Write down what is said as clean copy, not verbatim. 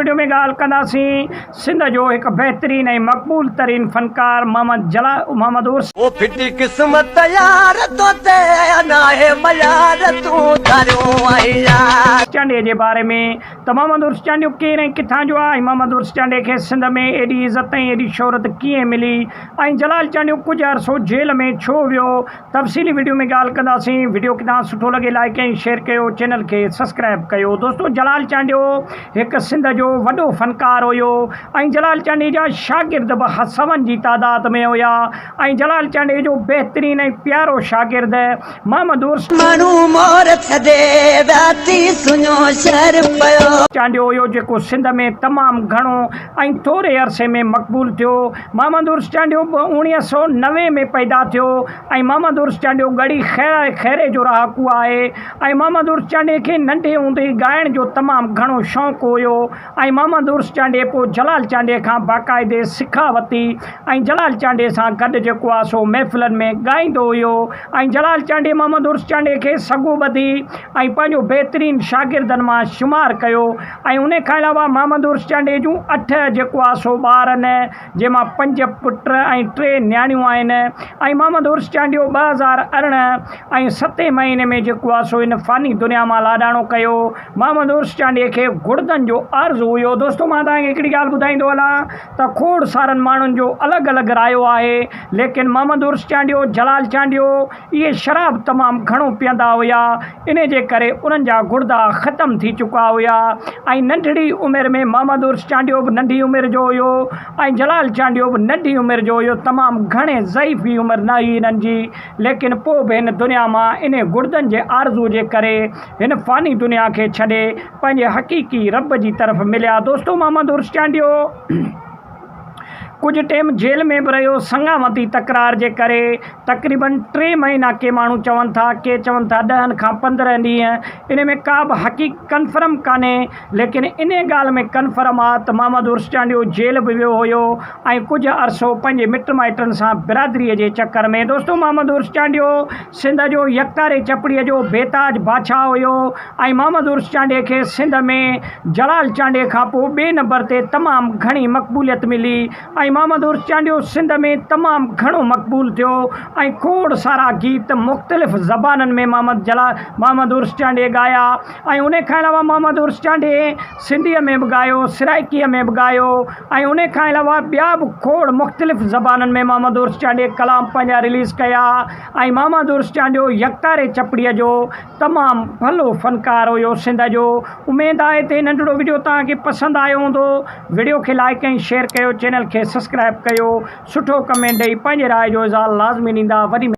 Video ۾ ڳالهه ڪنداسين سنڌ جو هڪ بهترين ۽ مقبول ترين فنڪار محمد جلال محمد عرس. او ڦٽي قسمت يار توتي ناهي ميار تون ڌاريو آهين يار. چانڊيي جي باري ۾ ته محمد عرس چانڊيو ڪير ۽ ڪٿان جو آهي ۽ محمد عرس چانڊيي کي سنڌ ۾ ايڏي عزت ۽ ايڏي شهرت ڪيئن ملي ۽ جلال چانڊيو ڪجهه عرصو جيل ۾ ڇو ويو تفصيلي وڊيو ۾ ڳالهه ڪنداسين وڊيو ڪتان سٺو لڳي لائيڪ ۽ شيئر ڪيو چينل کي سسڪرائب ڪيو دوستو جلال چانڊيو هڪ سنڌ جو وڏو فنڪار هيو ۽ جلال چانڊيي جا شاگرد به سون جي تعداد ۾ هيا ۽ جلال چانڊيي جو بهترين ۽ پيارو شاگرد محمد عرس. ماڻهو مور ڇڏي ويا ٿي سڃو شهر پيو. چانڊيو هيو جيڪو سنڌ ۾ تمام گهڻو ۽ ٿوري عرصي ۾ مقبول ٿيو. محمد عرس چانڊيو به 1990 ۾ پيدا ٿيو ۽ محمد عرس چانڊيو ڳڙهي خيري جو رهاڪو آهي ۽ محمد عرس چانڊيي کي ننڍي هوندي ئي ڳائڻ جو تمام گهڻو شوق هيو ۽ محمد عرس چانڊيي پوء جلال چانڊيي کان باقاعدي سکا ورتي ۽ جلال چانڊيي سان گڏ جيڪو آهي سو محفلن ۾ ڳائيندو هيو ۽ جلال چانڊيي محمد عرس چانڊيي کي سڳو ٻڌي ۽ پنهنجو بهترين شاگردن مان شمار ڪيو ۽ انهي کان علاوه محمد عرس چانڊيي جون اٺ جيڪو آ سو ٻار آهن جنهن مان پنج پٽ ۽ ٽي نياڻيون آهن ۽ محمد عرس چانڊيو 2018 ۽ ستين مهيني ۾ جيڪو آ سو هن فاني دنيا مان لاڏاڻو ڪيو محمد عرس چانڊيي کي گڙدن جو عارض هيو دوستو مان توهان کي هڪڙي ڳالهه ٻڌائيندو هلان ته کوڙ سارن ماڻهن جو الڳ الڳ رايو آهي ليڪن محمد عرس چانڊيو جلال چانڊيو اهي شراب تمام گهڻو پيئندا هيا، انهي جي ڪري انهن جا گڙدا ختم ٿي چڪا هيا ۽ ننڍڙي عمر ۾ محمد عرس چانڊيو به ننڍي عمر جو هيو ۽ جلال چانڊيو به ننڍي عمر جو هيو، تمام گهڻي ضعيف ئي عمر نه هئي هنن جي، ليڪن پوء به هن دنيا مان انهي گڙدن جي آرزو جي ڪري هن فاني دنيا کي ڇڏي پنهنجي حقيقي رب جي طرف مليا. دوستو محمد عرس چانڊيو. ڪجهه ٽيم جيل ۾ به رهيو، سڱاوتي تڪرار جي ڪري تقريبن ٽي مهينا ڪي ماڻهو چون ٿا ڪي چون ٿا ڏهن کان 15 ڏينهن ان ۾ ڪا به حقيق ڪنفرم ڪانهي ليڪن انهي ڳالهه ۾ ڪنفرم آ ته محمد عرس چانڊيو جيل به ويو هيو ۽ ڪجهه عرصو پنهنجي مٽ مائٽن سان برادري جي چڪر ۾ دوستو محمد عرس چانڊيو سنڌ جو يڪتاري چپڙي جو بيتاج بادشاهه هيو ۽ محمد عرس چانڊيي کي سنڌ ۾ جلال چانڊيي کان پوء ٻئي نمبر تي تمام گهڻي مقبوليت ملي ۽ محمد عرس چانڊيو سنڌ ۾ تمام گهڻو مقبول ٿيو ۽ کوڙ سارا گيت مختلف زبانن ۾ محمد جلال محمد عرس چانڊيي ڳايا ۽ انهي کان علاوه محمد عرس چانڊيي سنڌيء ۾ به ڳايو سرائيڪيء ۾ به ڳايو ۽ انهي کان علاوه ٻيا به کوڙ مختلف زبانن ۾ محمد عرس چانڊيي ڪلام پنهنجا رليز ڪيا ۽ محمد عرس چانڊيو يڪتاري چپڙيء جو تمام ڀلو فنڪار هيو سنڌ جو اميد آهي ته هي ننڍڙو وڊيو توهان کي پسند آيو هوندو وڊيو کي لائيڪ ۽ شيئر ڪيو چينل کي سسڪرائب ڪيو سٺو ڪمينٽ ڏئي پنهنجي راء جو اظهار لازمي ڏيندا وڏي.